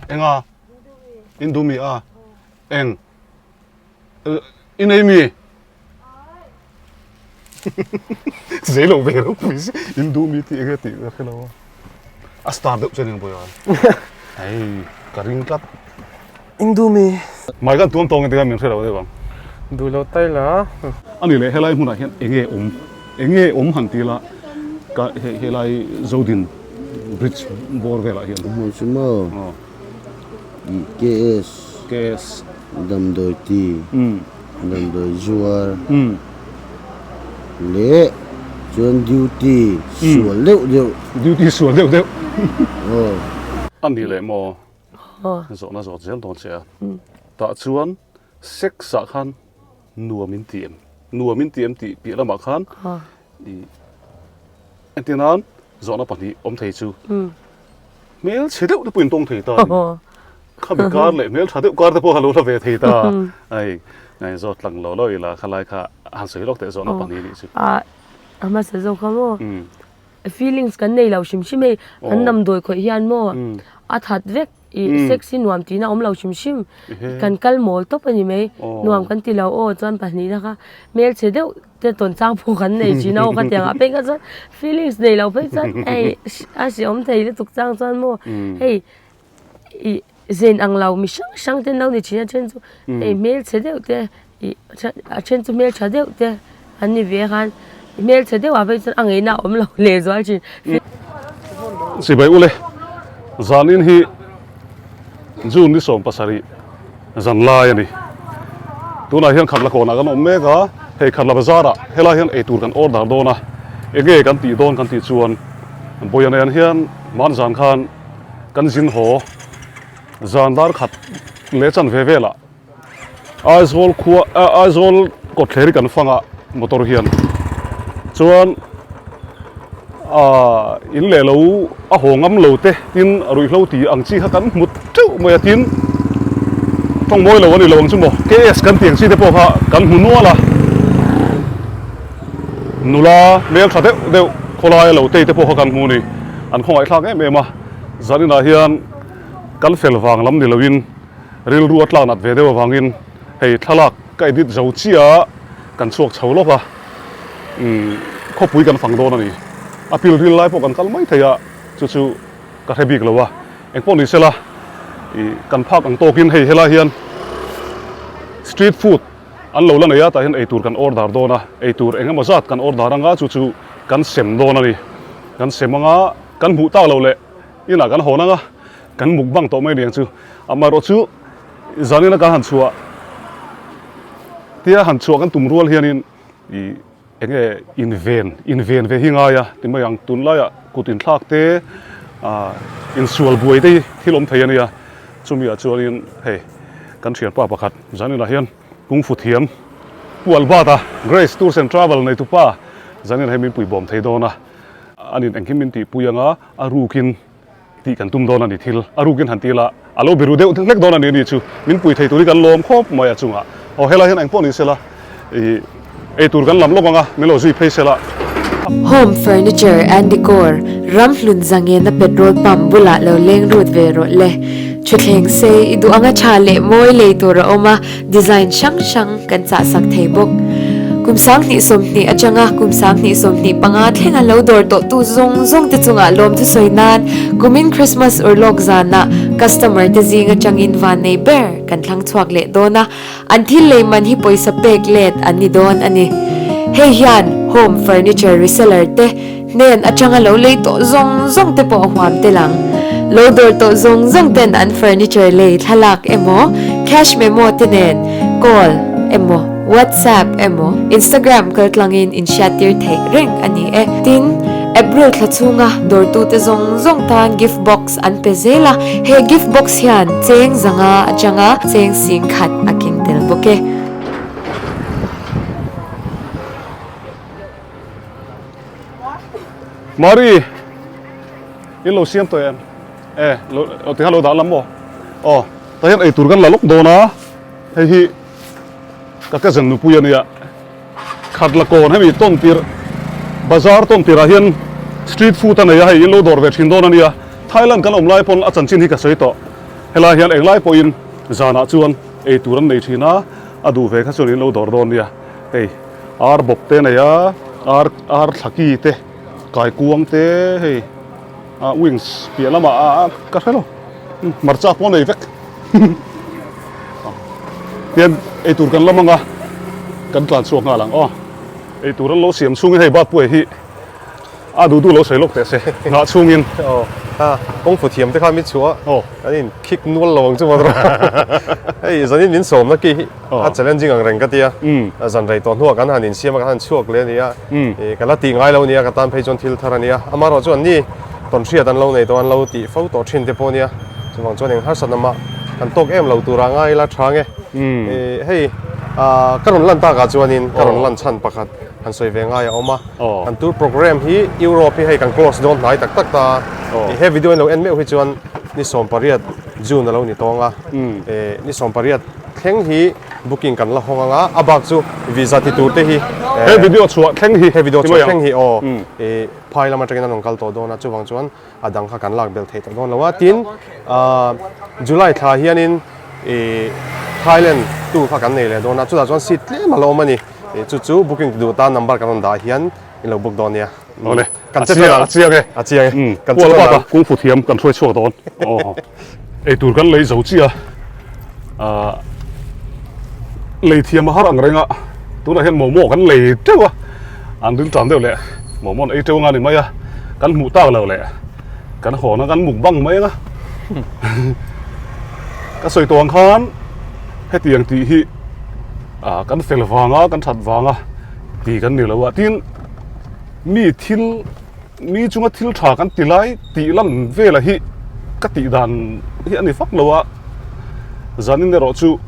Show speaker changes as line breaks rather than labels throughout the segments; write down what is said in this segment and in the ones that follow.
Enga? In duh mi a? Eng? I nei mi? Zei lo ve ropui si. In duh mi tih enge tih ka hre lo a. A star deuh che ning pawh hian. Hei ka ring tlat.
In duh mi?
Mai kan tuam tawng engtikah min hre lo deuh ang.
Duh lo tai la.
A ni leh helai hmunah hian enge awm? Enge awm han ti la ka helai Zodin bridge bawr velah hian.
Hmun chu maw? KS.
KS.
Damdawi ti. Damdawi zuar. Leh chuan duty sual deuh deuh.
Duty sual deuh deuh. A ni leh maw? Zawhna zawt zel dawn che a. Tah chuan sex ah khan nuam in ti em? Nuam in ti em tih piah lamah khan i entir nan zawhna pahnih awm thei chu hmel chhe deuh te pawh in tawng thei ta a ni. Khami kar leh hmel tha deuh kar te pawh kha lo hla ve thei ta. Hei zawt tlang lo lo ila khalai kha han sawi lawk teh zawhna pahnih nih chu.
A hmasa zawk kha maw? Feelings kan nei lo hrim hrim hei an damdawi khawih hian maw a that vek ih sex hi nuam tihna awm lo hrim hrim kan kal mawl tawp a ni mai nuam kan ti lo aw chuan pahnihna kha hmelchhe deuh te tawn chang pawh kan nei thin a aw ka ti ang ah phei kha chuan feelings nei lo phei chuan hei a hreawm thei lutuk chang chuan maw hei ih zen ang lo mi hrang hrang te an lo ni thin a then chu hei hmelchhe deuh te ih a then chu hmeltha deuh te an ni ve khan hmelchhe deuh ah phei chuan a ngeihna a awm lo leh zual thin.
Sipai ule zanin hi June ni 17 zan lai a ni. Tunah hian Khatla kawnah kan awm mek a, hei Khatla bazar ah helai hian eitur kan order dawn a, enge kan tih dawn kan tih chuan Bawiha nen hian hmanzan khan Kan zin haw zan dar khat leh chan ve velah Aizawl khua Aizawl kawtthler hi kan fang a motor hian chuan ah in leh lo a haw ngam lo te tin ruihhlo tih ang chi kha kan hmu teuh mai a tin tawng mawi lo a ni lo ang chu maw KS kan tih ang chi te pawh kha kan hmu nual a nula hmeltha deuh deuh khawlaia lo tei te pawh kha kan hmu a ni. An khawngaihthlak em em a, zaninah hian kan fel vang lam ni loin rilru a tlak nat ve deuh avangin hei thlalak ka edit zo chiah a, kan chhuak chho lawk a, umm khawpui kan fang dawn a ni. A pil ril lai pawh kan kal mai thei a, chu chu ka hre bik lo a, engpawh ni sela ih kan phak ang tawkin hei helai hian street food an lo la nei a, tah hian eitur kan order dawn a, eitur eng emaw zat kan order anga chu chu kan sem dawn a ni. Kan sem anga kan hmuh tak loh leh inah kan hawn anga kan muk bang tawh mai niang chu. Amaherawh chu zanina kan han chhuah tia han chhuah kan tum rual hianin ih eng nge inven inven ve hi ngai a ti mai ang. Tunlaiah kut inthlak te ah insual buai te hi thil awm thei a nia. Chumi ah chuanin hei kan thianpa pakhat zaninah hian Kungfu thiam Pu Albert-a Grace Tours and Travel neitupa zanin hei min pui bawm thei dawn a, a nin engkim min tihpui anga a rukin tih kan tum dawn a ni thil a rukin han ti la a lo biru deuh hlek dawn a ni a ni chu min pui thei tur hi kan lawm khawp mai a chungah aw helai hian engpawh ni sela ih eitur kan lam lawk anga min lo zui phei sela.
Home Furniture and Decor Ramhlun zangena petrol pump bulah lo leng lut ve rawh le. Thutthleng sei i duh anga tha leh mawi lei tur a awm a, design hrang hrang kan chah sak thei bawk. Kum 2020 atanga kum 2025 thlenga lo dawr tawh tu zawng zawng te chungah lawm thusawi nan kumin Christmas urlawk zanah customer te zing atangin van nei ber kan thlang chhuak leh dawn a, an thil lei man hi pawisa pek let an ni dawn a ni. Hei hian home furniture reseller te Hnen atanga lo lei tawh zawng zawng te pawh a huam tel ang. Lo dawr tawh zawng zawng ten an furniture lei thlalak emaw, cash memo te nen call emaw, WhatsApp emaw, Instagram kaltlangin inhriattir theih reng a ni e. Tin, April thla chhunga dawrtute zawng zawng tan gift box an pe zel a, he gift box hian cheng zanga atanga cheng sing khat a keng tel bawk e.
Mari in lo siam tawh em? E lo ti kha lo dah lam maw? Aw tah hian eitur kan la lawk dawn a, hei hi ka cousin nupui a nia, khat la kawn hemi tawn tirh bazar tawn tirh ah hian street food a nei a, hei in lo dawr ve thin dawn a nia, Thailand kan awm lai pawn a chanchin hi ka sawi tawh, Helai hian englai pawhin zanah chuan ei tur an nei thin a, a duh ve kha chuan in lo dawr dawn nia. Hei ar bawp te a nei a, ar ar thlaki te, kaikuang te hei ah wings piah lamah ah ka hre lo hmarcha pawh a nei vek. Tian ei tur kan lam ang a, kan tlan chhuak nghal ang aw. Ei tur an lo siam chhungin hei Batpuia hi A duh duh lo sawi lawk teh se, nghah chhungin.
Aw, a kawngfu thiam te kha mi chhuah a, kan in kick nual lo ang chu maw Hei zanin min sawmna ki hi a challenging ang reng ka tia, zan rei tawh hnuah kan han insiam a, kan han chhuak leh a ni a, ka la tih ngai lo a nia, ka tan phei chuan thil thar a nia. Amaherawh chu anni tawnhriat an lo nei tawh, an lo tih fo tawh thin te pawh a nia, chuvang chuan eng harsatna mah kan tawk em lo tura ngai ila tha nge. Hei ka rawn lan takah chuanin ka rawn lan chhan pakhat. Han sawi ve ngai a awm a. Kan tour program hi Europe hi hei kan close dawn hnai tak tak ta. He video in lo en meuh hi chuan ni 18 June a lo ni tawng a. Ni 18 thleng hi booking kan la hawng anga a bak chu visa ti tur te hi
He video chhuah thleng hi
he video chhuah thleng hi aw phai lam atangin an rawn kal tawh dawn a chuvang chuan a dang kha kan lak belh thei tawh dawn lo a. Tin July thla hianin Thailand tour kha kan nei leh dawn a chutah chuan seat tlem a la awm a ni. Chu chu booking ti duh tan number kan rawn dah hian in lo book dawn nia.
Awle.
Kan che chuan
a chiang e.
A chiang e.
Kan che chuan a. Kung fu thiam kan hruai chhuak dawn. Aw. Ei tur kan lei zo chiah a. Lei thiam a har ang reng a. Tunah hian momo kan lei teuh a. An rin tan deuh leh momo an ei teuh anga ni mai a. Kan hmuh tak lo leh kan hawn a kan mukbang mai anga. Ka sawi tawh ang khan hetiang tih hi ah kan fel vanga kan that vanga ti kan ni lo a tin mi thil mi chunga thil tha kan ti lai tih lam vela hi ka tih dan hi a ni fak lo a zanin erawh chu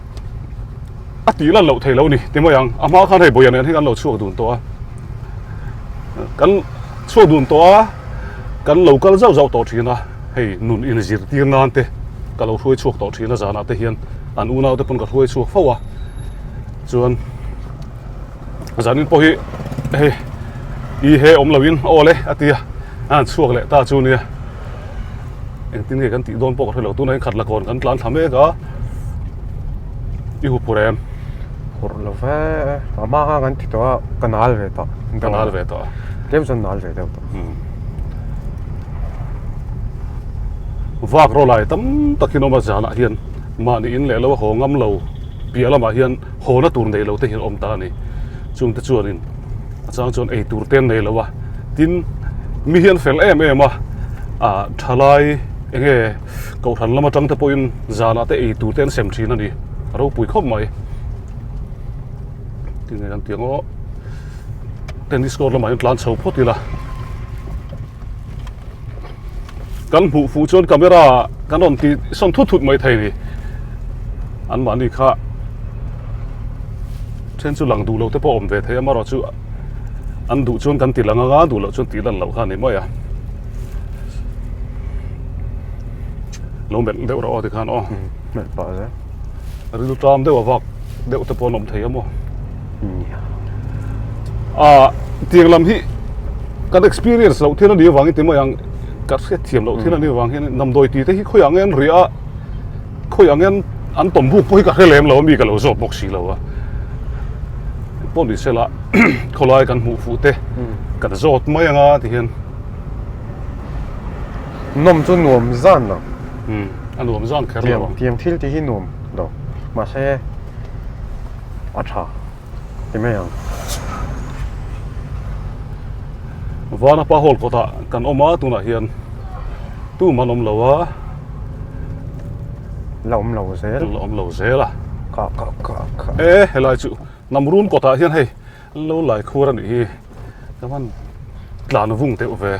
a tih lan loh thei lo ni ti mai ang a hma khan hei bawia nen hi kan lo chhuak dun tawh a kan chhuak dun tawh a kan lo kal zauh zauh tawh thin a hei nun inzirtir nan te ka lo hruai chhuak tawh thin a zanah te hian an unau te pawn ka hruai chhuak fo a chuan zanin pawh hi hei i he awm loin aw le a tia a han chhuak leh ta chu nia engtin nge kan tih dawn pawh ka hre lo tunah hian khat la kawn kan tlan thla mek a i huphur em
Phur lo ve a hma kha kan ti tawh a ka nal ve tawh
ka nal ve tawh a
tlem chuan nal ve deuh tawh
vak rawlai tam takin awm a zanah hian mahni in leh lo a haw ngam lo piah lamah hian hawna tur nei lo te hian awm ta a ni chungte chuanin a chang chuan ei tur te an nei lo a tin mi hian fel em em a ah thalai eng nge kohhran lam atang te pawhin zanah te ei tur te an sem thin a ni a ropui khawp mai tinge kan tih ang aw tennis court lamah hian tlan chho phawt ila. Kan hmuh fuh chuan camera kan rawn ti sawn thut thut mai thei ni. An mahni kha then chu lang duh lo te pawh awm ve thei a amaherawh chu an duh chuan kan ti lang anga duh loh chuan tih lan loh kha a ni mai a. Lo melh deuh rawh aw tikhan aw.
Melh pah zel.
Ril ṭam deuh a vak deuh te pawh an awm thei a maw. Ah tiang lam hi kan experience loh thil a nih avangin ti mai ang ka hriat thiam loh thil a nih avang hian damdawi tih te hi khawiah nge an riah a khawiah nge an tawm buk pawh hi ka hre lem lo a mi ka lo zawt bawk si lo a pawh ni sela khawlai kan hmuh fuh te kan zawt mai anga ti hian
nawm chu nuam zan lo
a nuam zan kher lo ang
tiang thil tih hi nuam lo mahse a tha ti mai ang.
Vanapa hall kawtah kan awm a tunah hian tum an awm lo a.
La awm lo zel.
La awm lo zel a.
Ka ka ka ka.
E helai chu Namrun kawtah hian hei an lo lai khur a nih hi. Ka van tlan vung deuh ve.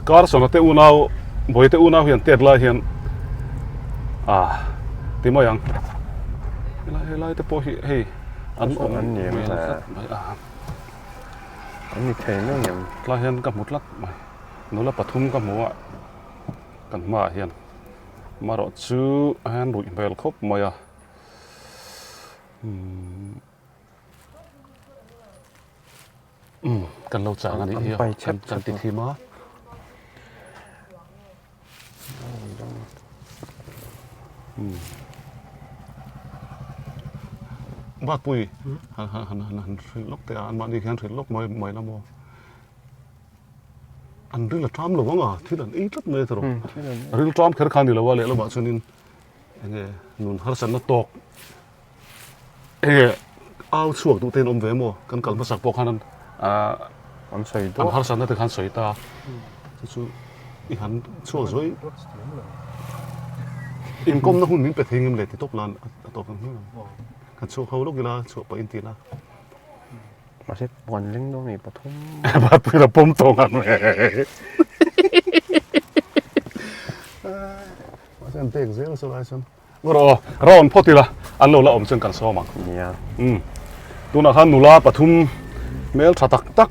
Carson-a te unau Bawihte unau hian tet lai hian ah ti mai ang helai helai te pawh hi hei an awm
an ni em le an ni thei mai em
tlai hian ka hmu tlat mai nula pathum ka hmu a kan hmaah hian marawh chu a hian ruih hmel khawp mai a umm. Kan lo chang a nih hi a, kan ti thim a. Bakpui han han han han han hrilh lawk teh a, anmahni khian hrilh lawk mai mai la maw? An ril a ṭam lo ang a, thil an ei tlat mai a tiraw? Ril ṭam kher kha a ni lo a, lehlamah chuanin eng nge nun harsatna tawk eng nge au chhuak duh te an awm ve maw? Kan kal hmasak pawh khan an ah
an sawi
an harsatna te khan sawi ta chu chu i han chhuak zuai inkawmna hun min pe thei ngem le ti tawp lan a tawp ang hmiang ang kan chhuak ho lawk ila chhuah pawh in ti la.
Mahse puan leng dawn a ni pathum.
Bapui la pawm tawh ang e. Mahse an pek zel saw lai chuan. Rawh round phawt ila an lo la awm chuan kan sawm ang.
Nia.
Um. Tunah khan nula pathum hmel tha tak tak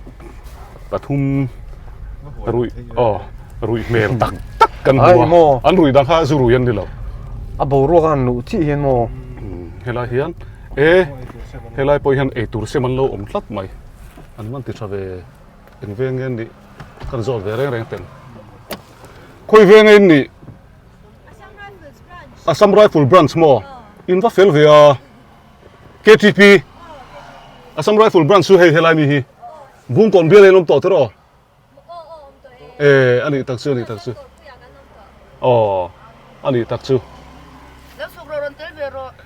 pathum rui aw rui hmel tak tak kan hmu a. An rui dang kha zu rui an ni lo.
A boruak a han luh chiah hian maw.
Helai hian E, helai pawh hian eitur sem an lo awm tlat mai. An man ti tha ve eng veng nge nih kan zawt ve reng reng teng. Khawi veng nge in nih? Assam Rifle Branch maw? In va fel ve a. KTP Assam Rifle Branch chu hei helai mi hi. Bungkawn bial in awm tawh tiraw? E, a nih tak chu, a nih tak chu. Aw, a nih tak chu.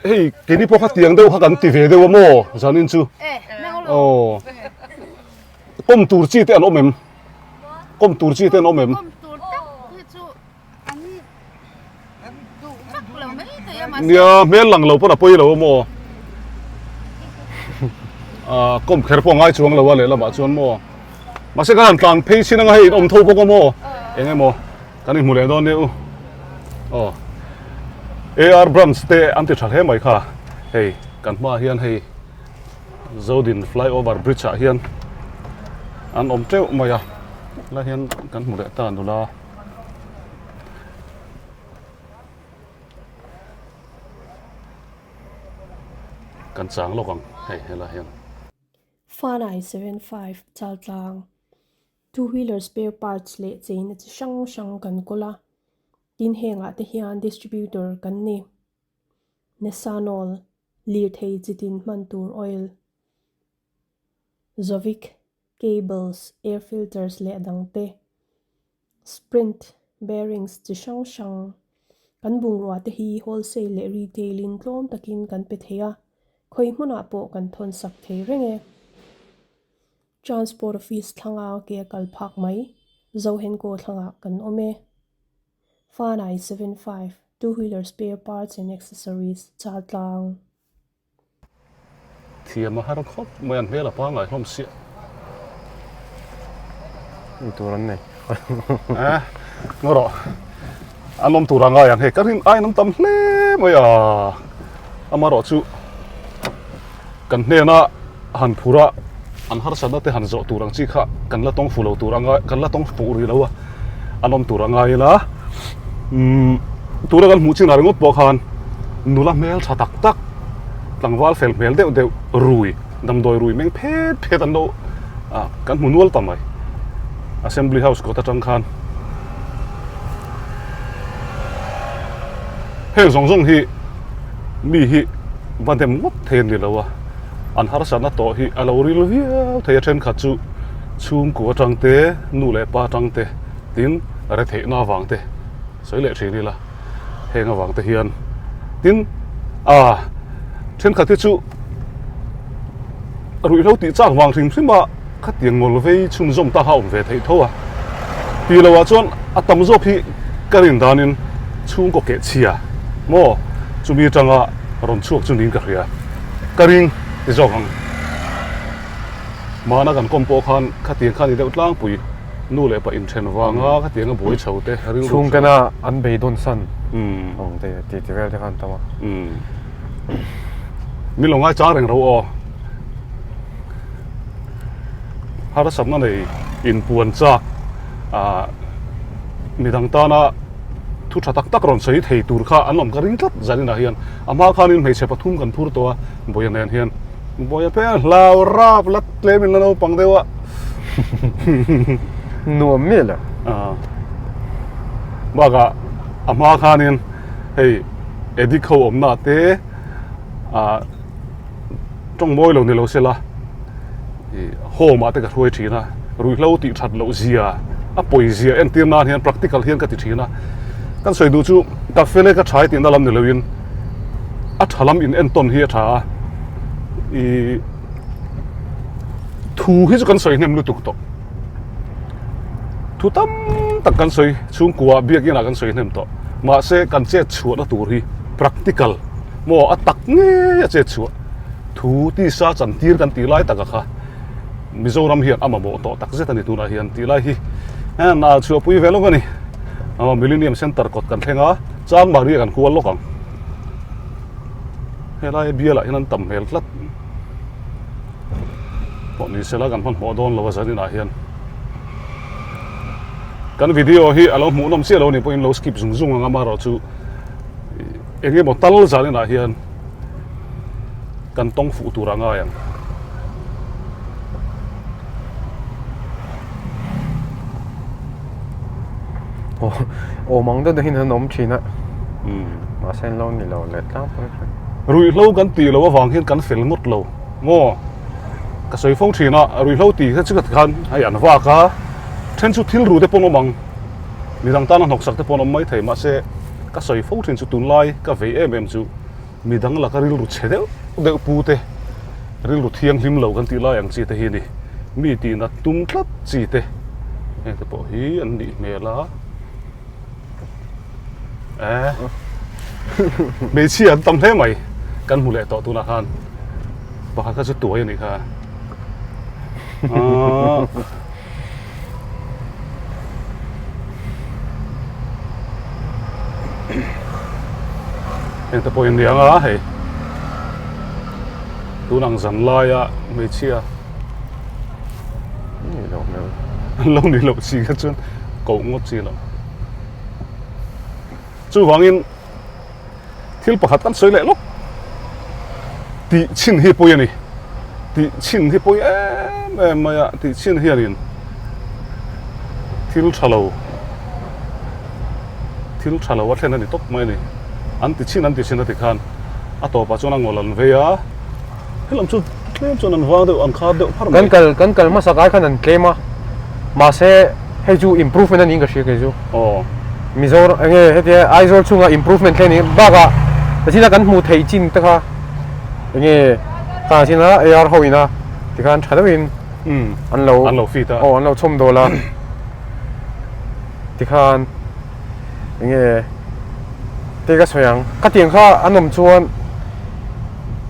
Hei, keini pawh kha tiang deuh kha kan ti ve deuh a maw, zanin chu. Aw. Kawm tur chi te an awm em? Kawm tur chi te an awm em? Nia hmel lang lo pawn a pawi lo a maw? Ah kawm kher pawh a ngai chuang lo a lehlamah chuan maw? Mahse kan han tlan phei chin anga hei in awm tho bawk a maw? Eng emaw kan inhmu leh dawn nia u. Aw AR branch te an ti tha hle mai kha hei kan hmaah hian hei Zodin flyover bridge ah hian an awm teuh mai a helai hian kan hmu leh ta nula. Kan chang lawk ang hei helai hian.
Fanai 75 Chaltlang Two wheeler spare parts leh cheina chi hrang hrang kan kawl a, tin hengah te hian distributor kan ni. Nesanol, lirthei chitin hman tur oil, Zovic, cables, air filters leh a dang te, sprint, bearings chi hrang hrang. Kan bungrua te hi wholesale leh retail in tlawm takin kan pe thei a, khawi hmunah pawh kan thawn sak thei reng e. Transport office thlanga ke a kal phak mai, Zohenkaw thlangah kan awm e. Fanai 75, two wheeler spare parts and accessories, Chaltlang.
Thiam a har khawp mai an hmel a pangngai hlawm siah.
Ei tur an nei.
Eh, ngaw rawh. An awm tur a ngai ang hei ka rin aiin an tam hle mai a. Amaherawh chu kan hnena han phur a an harsatna te han zawh tur ang chi kha kan la tawng fu lo tur anga kan la tawng fuh rih lo a an awm tur a ngai ila umm tuna kan hmuh chinah ringawt pawh khan nula hmel tha tak tak tlangval fel hmel deuh deuh rui damdawi rui meng phet phet an lo ah kan hmu nual ta mai assembly house kawt atang khan heng zawng zawng hi mi hi va nem ngawt thei a ni lo a an harsatna tawh hi a lo ril viau thei a thenkhat chu chhungkua atang te nu leh pa atang te tin retheihna avang te sawi leh thin ila heng avang te hian tin a thenkhat hi chu ruihhlo tih chak vang hrim hrim a khatiang ngawl vei chhunzawm ta kha a awm ve theih tho a tih loh ah chuan a tam zawk hi ka rin danin chhungkaw keh chhia maw chumi atanga rawn chhuak chu niin ka hria ka ring ti zawk ang mahna kan kawm pawh khan khatiang kha ni deuh tlangpui nu leh pa inthen vanga khatiang a buai chho te rilru
chhungtena an beidawn san ang te tih ti vel te khan tam a
min lo ngai chang reng ro aw harsatna nei inpuan chak ah midang tana thu tha tak tak rawn sawi thei tur kha an awm ka ring tlat zaninah hian a hma khanin hmeichhe pathum kan phur tawh a Bawiha nen hian Bawiha peng hlau rap la tlem in la naupang deuh a.
Nuam miah lo.
Bakah a hma khanin hei addict ho awmna te ah tawng mawi lo ni lo sela ih home ah te ka hruai thin a ruihhlo tih that loh zia a pawi zia entir nan hian practical hian ka ti thin a kan sawi duh chu ka fel e ka tha e tihna lam ni loin a tha lam in entawn hi a tha a ih thu hi chu kan sawi hnem lutuk tawh thu tam tak kan sawi chhungkua biakin ah kan sawi hnem tawh mahse kan chet chhuahna tur hi practical maw a tak ngei a chet chhuah thu tisa chantir kan tih lai taka kha Mizoram hian a mamawh tawh tak zet a ni tunah hian tih lai hi nal chhuahpui ve lawk a ni aw Millennium Centre kawt kan thleng a Chanmari ah kan kual lawk ang helai bialah hian an tam hmel tlat pawh ni sela kan hmanhmawh dawn lo a zaninah hian kan video hi a lo hmuhnawm chiah lo a nih pawhin lo skip zung zung ang amaherawhchu Eng emaw tal zan inah hian kan tawng fuh tur a ngai ang.
Awm ang deuh deuhin an awm thin a, mahse an lo ni lo leh tlangpui hret.
Ruihhlo kan tih loh avang hian kan fel ngawt lo maw? Ka sawi fo thin a, ruihhlo tih kha chu khan hei an vak a, then chu thil ru te pawh an awm ang, midang tana hnawksak te pawh an awm maithei mahse, Ka sawi fo thin chu tunlai ka vei em em chu midang laka rilru chhe deuh deuh pu te, rilru thianghlim lo kan tih lai ang chi te hi a ni. Mi tihna tum tlat chi te heng te pawh hi an nih hmel a. Eh hmeichhia an tam hle mai kan hmu leh tawh tunah khan pakhat kha chu tuai a nih kha. Ahh. Heng te pawh in niang a hei tun ang zan laia hmeichhia an lo ni loh chi kha chuan koh ngawt chi lo chuvangin Thil pakhat kan sawi leh lawk tih chhin hi pawi a ni. Tih chhin hi pawi em em mai a, tih chhin hianin thil tha lo thil tha lo a thlen a ni tawp mai a ni. An ti chhin an ti chhin a ti khan a tawpah chuan a ngawl an vei a, helam chu tlem chuan an vang deuh an khar deuh pharh mai.
Kan kal kan kal hmasa kai khan an tlem a, mahse Hei chu improvement a niin ka hria kei chu.
Aw.
Mizoram enge hetia Aizawl chhunga improvement thleng niin bakah tachina kan hmuh theih chin te kha enge khang china AR ho ina tikhan tha deuhin an lo
an lo fit a.
Aw an lo chhawm dawl a tikhan enge te ka sawi ang ka tiang kha an awm chuan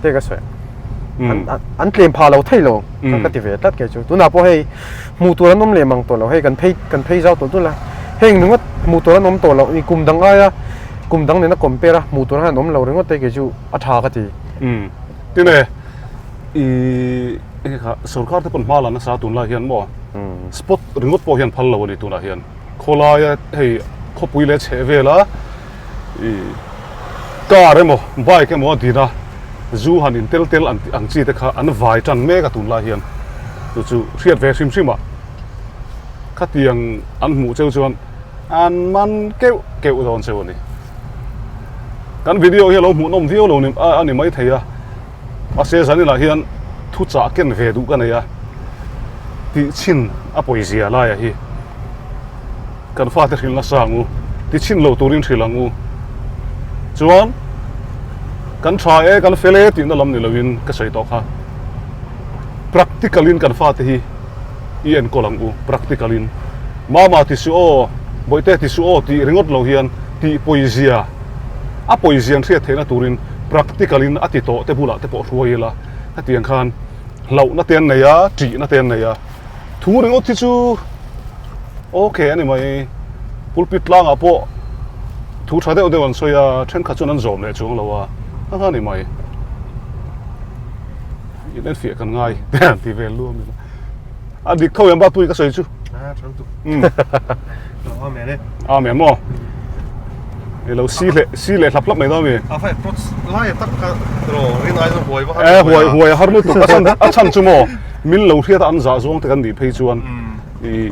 te ka sawi ang an tlem phah lo thei lo ka ti ve tlat kei chu tunah pawh hei Hmuh tur an awm leh mang tawh lo, hei kan phei kan phei zau tawh tawh la, heng ringawt hmuh tur an awm tawh loh, kum dang aia kum dang nena compare a hmuh tur an awm lo ringawt te kei chu a tha ka ti.
Umm tine i enge kha sorkar te pawn hma la nasa tunlai hian maw spot ringawt pawh hian phal lo a ni tunah hian khawlaia hei khawpui leh chheh vela i car emaw bike emaw a din a zu han in tel tel ang chi te kha an vai tan mek a tunlai hian chu chu hriat ve hrim hrim ah khatiang an hmuh cheu chuan an man keuh keuh dawn cheu a ni kan video hi a lo hmuhnawm viau lo a ni maithei a mahse zaninah hian thuchah ken ve duh ka nei a tih chhin a pawizia laia hi. Kan fate hrilh nasa ang u, ti chhin lo turin hrilh ang u. Chuan, kan tha e, kan fel e tihna lam ni loin ka sawi tawh kha. Practical in kan fate hi i enkawl ang u, practical in. Mama ti suh aw, Bawihte ti suh aw tih ringawt lo hian tih pawizia, a pawizia an hriat theihna turin practical in a ti tawh te bulah te pawh hruai ila, hetiang khan hlauhna te an nei a, ṭihna te an nei a. Thu ringawt hi chu ok a ni mai, pulpit tlangah pawh thu tha deuh deuh an sawi a, thenkhat chuan an zawm leh chuang lo a, a a ni mai. In enfiah kan ngai ti vel luam ila. A dik tho em Bapui ka sawi chu.
A tha lutuk. Amen e.
Amen maw. I lo si leh si leh hlap hlap mai dawn mi.
A fai approach lai tak kha ro rin ai chuan huai va
har. Eh huai huai a har lutuk a chhan a chhan chu maw. Min lo hriat a an zah zawng te kan nih phei chuan i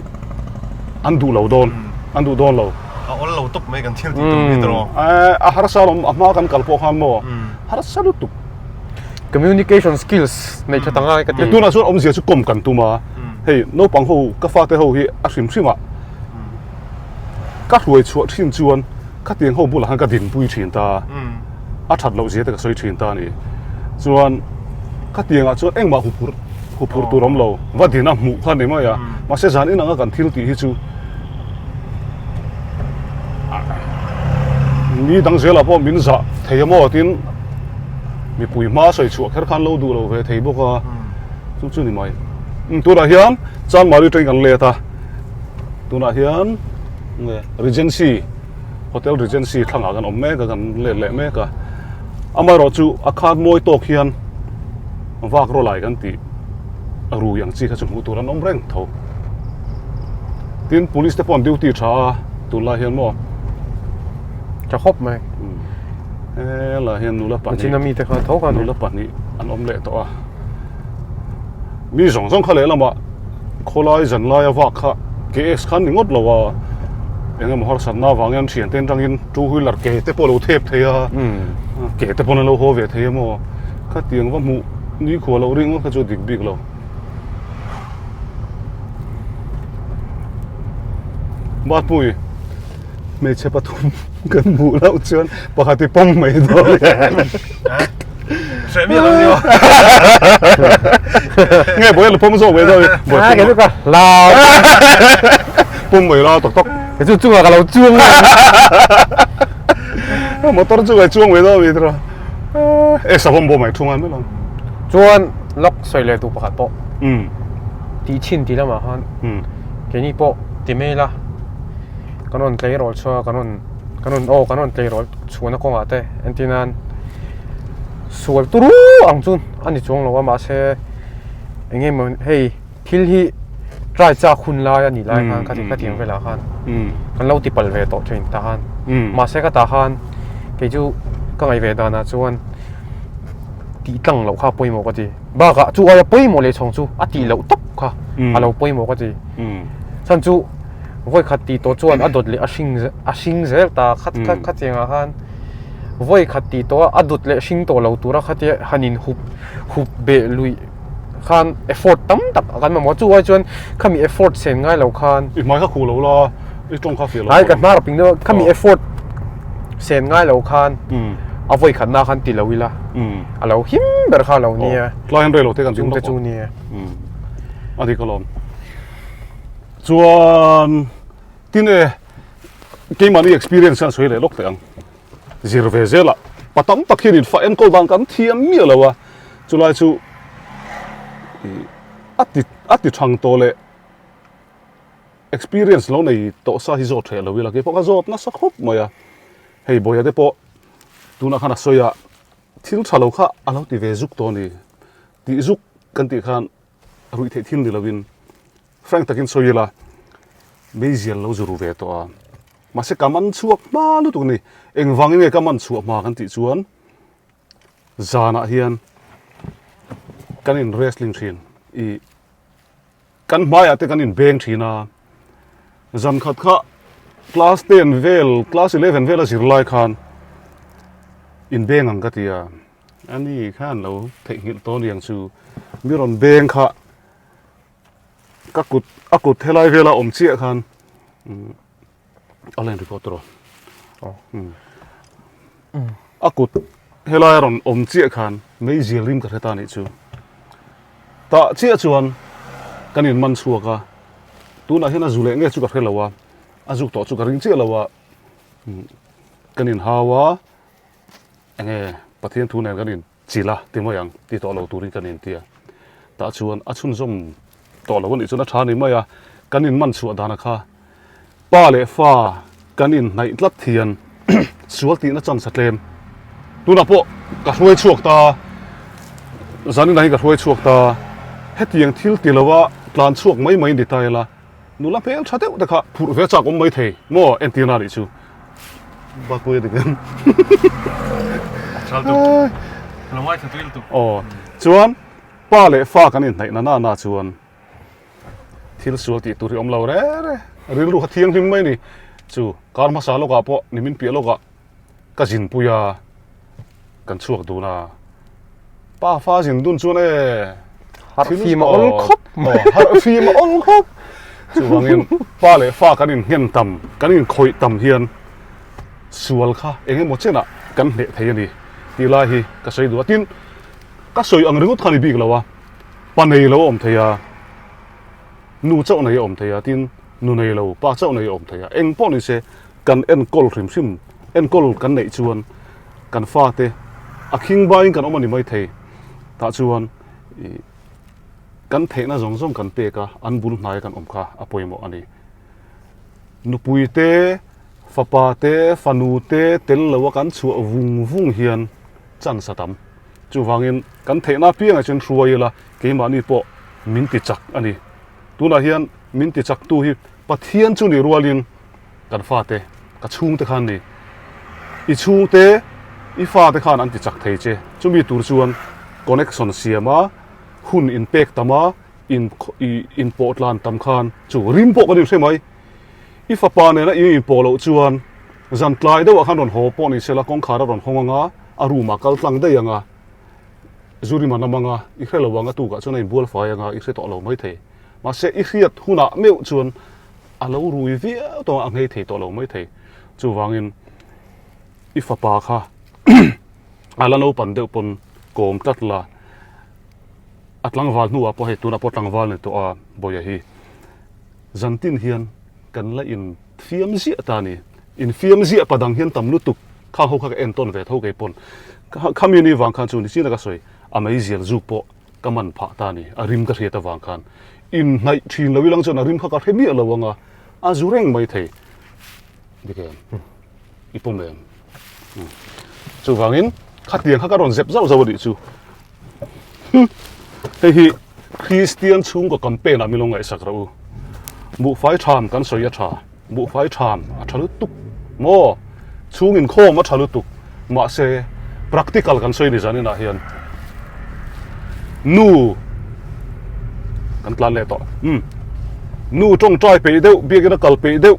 an duh lo dawn an duh dawn lo.
A awl lo tawp mai kan thil tih tum hi tawh.
A harsa lawm a hma kan kal pawh khan maw harsa lutuk.
Communication skills nei tha ta ngai ka ti.
Tunah chuan awmzia chu kawm kan tum a, hei naupang ho ka fate ho hi a hrim hrim ah ka hruai chhuah thin chuan khatiang ho bulah khan ka dinpui thin ta a that loh zia te ka sawi thin ta a ni. Chuan khatiang ah chuan engmah huphurh huphurh tur awm lo va din a hmuh kha ni mai a, mahse zan inang a kan thil tih hi chu ni dang zelah pawh min zah thei a maw tin mipui hma sawi chhuah kher khan lo duh lo ve thei bawk a chu chu ni mai. Tunah hian Chanmari train kan let a tunah hian Regency Hotel Regency thlangah kan awm mek a kan let leh mek a amaherawhchu a khat mawi tawk hian vak rawlai kan tih rui ang chi kha chu hmuh tur an awm reng tho. Tin police te pawh an duty tha a tunlai hian maw.
Tha khawp mai.
Helai hian nula pahnih.
China mi te kha tho kha
nula pahnih an awm leh tawh a. Mi zawng zawng kha lehlamah khawlai zan laia vak kha KS khan ni ngawt lo a. Eng emaw harsatna avangin an thiante atangin two wheeler ke te pawh a lo thep thei a. Ke te pawn an lo haw ve thei a maw. Khatiang va hmuh nikhua loh ring ngawt kha chu dik bik lo. Batpui hmeichhe pathum kan hmuh loh chuan pakhat i pawm mai dawn
Hre miah lo ni aw.
Nge bawi a la pawm zawk mai dawn
Ah, ke chu ka hlau.
Pawm mai la tak tak.
Ke chu chungah ka lo chuang mai.
Motor chungah i chuang mai dawn mi tiraw. E savawm bawm mai thung a mai lo.
Chuan lawk sawi leh duh pakhat pawh. Tih chhin tih lamah khan keini pawh ti mai ila kan rawn tleirawl chhuak a kan rawn kan rawn aw kan rawn tleirawl chhuahna kawngah te entir nan sual turu ang chu a ni chuang lo a mahse eng emaw hei thil hi try chak hun lai a nih lai khan khati khatiang velah khan kan lo ti palh ve tawh thin tah khan mahse ka tah khan kei chu ka ngaih ve danah chuan tih tlang loh kha a pawimawh ka ti bakah chu aia pawimawh leh chhawng chu a tih loh tawp kha a lo pawimawh ka ti chhan chu vawi khat tih tawh chuan a dawt leh a hring a hring zel ta khat khat khatiangah khan vawi khat tih tawh a a dawt leh hring tawh lo tura khatia han in hup hup beh luih khan effort tam tak a kan mamawh chu ai chuan khami effort sen ngai lo khan
i hmai kha khuh lo la i tawng kha fiah lo
ai ka hnar ping deuh khami effort sen ngai lo khan a vawi khat na khan ti lo ila a lo him ber kha lo nia
tlai an rei lo te kan
chung te chu nia
a dik alawm chuan tin e keimahni experience khan sawi leh lawk teh ang zir ve zel a pa tam tak hian in fa enkawl dan kan thiam miah lo a chulai chu a ti a ti thang tawh leh experience lo nei tawh sa hi zawt hreh lo ila keipawh ka zawt nasa khawp mai a hei bawia te pawh tunah khan a sawi a thil tha lo kha a lo ti ve zuk tawh a ni tih zuk kan tih khan ruih theih thil ni lovin frank takin sawi ila meizial lo zu ru ve tawh a mahse ka man chhuak hma lutuk a ni engvangin nge ka man chhuah hma kan tih chuan zanah hian kan in wrestling thin ih kan hmaiah te kan in beng thin a zan khat kha class ten vel class eleven vel a zir lai khan in beng ang ka ti a ani khan lo theihnghilh tawh aniang chu mi rawn beng kha ka kut a kut helai vela awm chiah khan a line record rawh a kut helai a rawn awm chiah khan meizial rim ka hre ta anih chu tah chiah chuan kan in man chhuak a tunah hian a zu leh nge chu ka hre lo a a zuk tawh chu ka ring chiah lo a kan in hau a enge Pathian thu nen kan in chilh a ti mai ang ti tawh lo turin kan inti a tah chuan a chhunzawm tawh lo anih chuan a tha ni mai a kan in man chhuah dana kha pa leh fa kan in hnaih tlat hian sual tihna chance a tlem tunah pawh ka hruai chhuak ta zanin ah hi ka hruai chhuak ta hetiang thil ti lo a tlan chhuak mai mai ni ta ila nula hmel tha deuh te kha phurh ve chak awm mai thei maw entirna anih chu. Bakpui a dik em? Aw chuan. Pa leh fa kan inhnaih na na chuan thil sual tih tur hi awm lo re re. Rilru kha thianghlim mai ni. Chu kar hmasa lawkah pawh nimin piah lawkah ka zinpui a, kan chhuak dun a. Pa fa zin dun chuan e
harh fim a awl khawp
mai. Harh fim a awl khawp. Chuvangin pa leh fa kan innghen tam, kan inkhawih tam hian sual kha eng emaw chenah kan hneh thei a ni tih lai hi ka sawi duh a. Tin, ka sawi ang ringawt kha a ni bik lo a, pa nei lo a awm thei a, nu chauh nei a awm thei a, tin nu nei lo pa chauh nei a awm thei a. Eng pawh ni se kan enkawl hrim hrim, enkawl kan neih chuan kan fate a khing baiin kan awm a ni maithei. Tah chuan ih kan theihna zawng zawng kan pek a, an bul hnaia kan awm kha a pawimawh a ni. Nupui te, fapa te, fanu te tel lo a kan chhuah vung vung hian chance a tam. Chuvangin kan theihna apiangah chuan hruai ila keimahni pawh min ti chak a ni. Tunah hian min ti chaktu hi Pathian chu nih rualin kan fate, ka chhungte khan ni. I chhungte, i fate khan an ti chak thei che. Chumi tur chuan connection siam a, hun inpek tam a, in i inpawh tlan tam khan chu rim pawh kan inhre mai. I fapa nena i inpawh loh chuan zan tlai deuhah khan rawn haw pawh ni sela kawngkhar a rawn hawng ang a, a room ah kal tlang daih ang a, zu rim a nam ang a, i hre lo ang a tukah chuan a inbual fai ang a, i hre tawh lo maithei. Mahse i hriat hunah meuh chuan a lo rui viau tawh a, a nghei thei tawh lo maithei. Chuvangin i fapa kha a la naupan deuh pawn kawm tlat la, a tlangval hnuah pawh hei tunah pawh tlangval ni tawh a Bawia hi zantin hian kan la in fiam ziah ta a ni. Infiam ziah pa dang hian tam lutuk khang ho kha ka entawn ve tho kei pawn. Khami ni vang khan chu nichin a ka sawi a meizial zuk pawh ka man phah ta a ni. A rim ka hriat avang khan inhnaih thin lo ilang chuan a rim kha ka hre miah lo ang a, a zu reng mai thei. Dik em? I pawm em? Chuvangin khatiang kha ka rawn zep zauh zauh a nih chu. Hei hi Kristian chhungkaw campaign ah min lo ngaihsak rawh u. Buhfai tham kan sawi a tha, buhfai tham a tha lutuk maw? Chhung inkhawm a tha lutuk mahse practical kan sawi ni zan inah hian nu kan tlan leh tawh. Umm nu tawngtai peih deuh biakin a kal peih deuh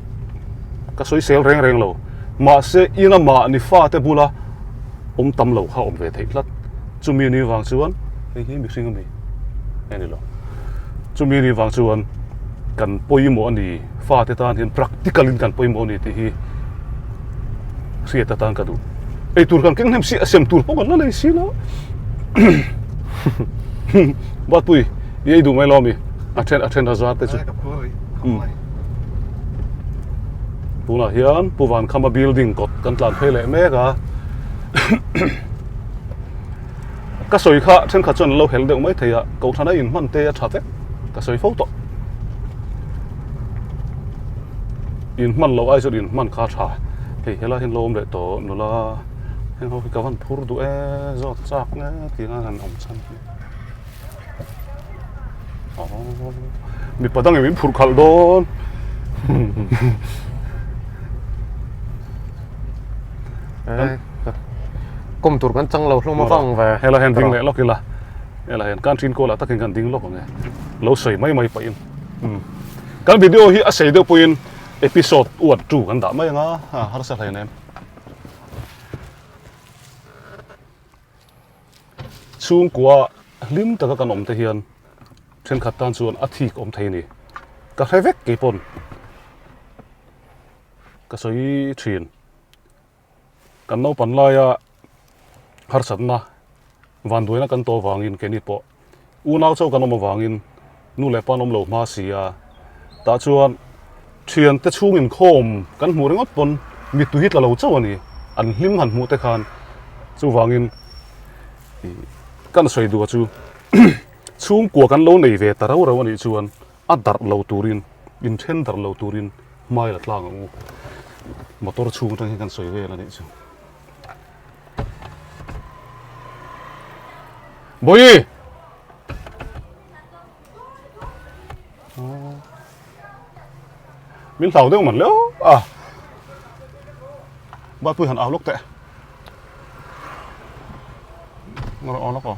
ka sawi sel reng reng lo mahse ina mahni fate bula awm tam lo kha awm ve theih tlat. Chumi ni vang chuan hei hi mihring a mi a ni lo. Chumi ni vang chuan kan pawimawh a ni fate tan hian practical in kan pawimawh a ni tih hi hriat atan ka duh. Ei tur kan keng hnem si a sem tur pawh kan la nei si lo. Batpui i ei duh mai lo ami a then a then a zar te chu. Tunah hian Pu Vankhama building kawt kan tlan phei leh mek a. Ka sawi kha thenkhat chuan an lo helh deuh mai thei a, Kohhran a inhman te a tha vek ka sawi fo tawh. Inhman loh ai chuan inhman kha a tha. Hei helai hian lo awm leh tawh nula heng ho hi ka van phur duh e zawt chak nge tih nan han awm chhan hi. Mipa dangin min phurh khalh dawn.
Kawm tur kan chang lo hlawm avang ve.
Helai hian ding leh lawk ila. Helai hian kan thin kawlah takin kan ding lawk ang e. Lo sawi mai mai pahin. Kan video hi a sei deuh pawhin episode 1 2 kan dah mai ang a, harsa hlein em. Chhungkua hlim taka kan awm te hian thenkhat tan chuan a thik awm thei a ni. Ka hre vek kei pawn ka sawi thin. Kan naupan laia harsatna vanduaina kan tawh avangin keini pawh unau chauh kan awm avangin nu leh pa an awm lo hma si a, tah chuan thiante chhung inkhawm kan hmuh ringawt pawn mittui hi tla lo chauh a ni, an hlim han hmuh te khan chuvangin kan sawi duh chu chhungkua kan lo nei ve ta rau rau a nih chuan a darh lo turin inthen darh lo turin hmai la tlang ang u motor chhung atang hian kan sawi vel a nih chu. Bawihi! Min hlau deuh man leo a. Batpui han au lawk teh. Ngawr au lawk aw.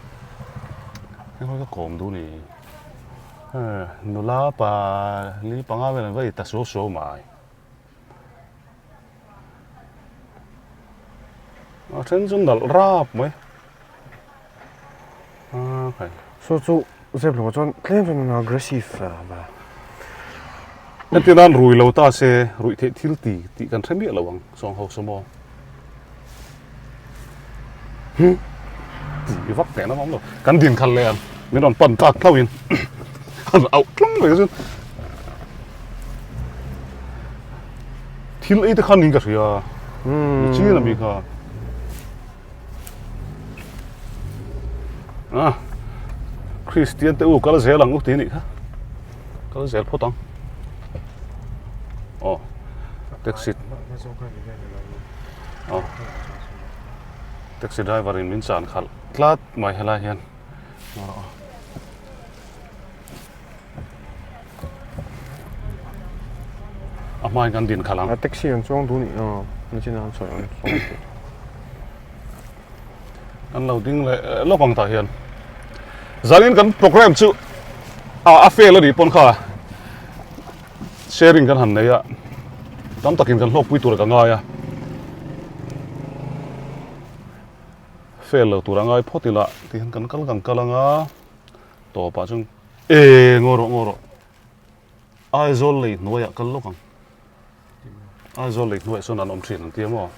Heng ka kawm duh ni. Nula pa li panga vel an va ta suau suau mai. A then chu nalh rap mai. A khai.
Saw chu zep lo chuan tlem chuan an aggressive a.
Heti nan rui lo ta se ruih theih thil ti tih kan hre miah lo ang sawng ho saw maw. Hi ti vak teh na awm lo. Kan din khalh leh ang min rawn pan tlak hlauh in an auh tlung mai chuan thil ei te khan niin ka hria mi chin ami kha a Kristian te u kal zel ang u tih anih kha kal zel phawt ang aw taxi aw taxi driver in min chan khalh tlat mai helai hian a hmain kan din khalh ang
a taxi an chuang duh nih nachin an sawi ang
kan lo ding leh lawk ang tah hian zanin kan program chu a a fail a nih pawn kha sharing kan han nei a tam takin kan hlawkpui tur ka ngai a fail lo tur a ngai phawt ila tihian kan kal kan kal anga tawpah chuan e ngaw rawh ngaw rawh Aizawl lei hnuaiah kal lawk ang Aizawl lei hnuaiah sawn an awm thin an tia maw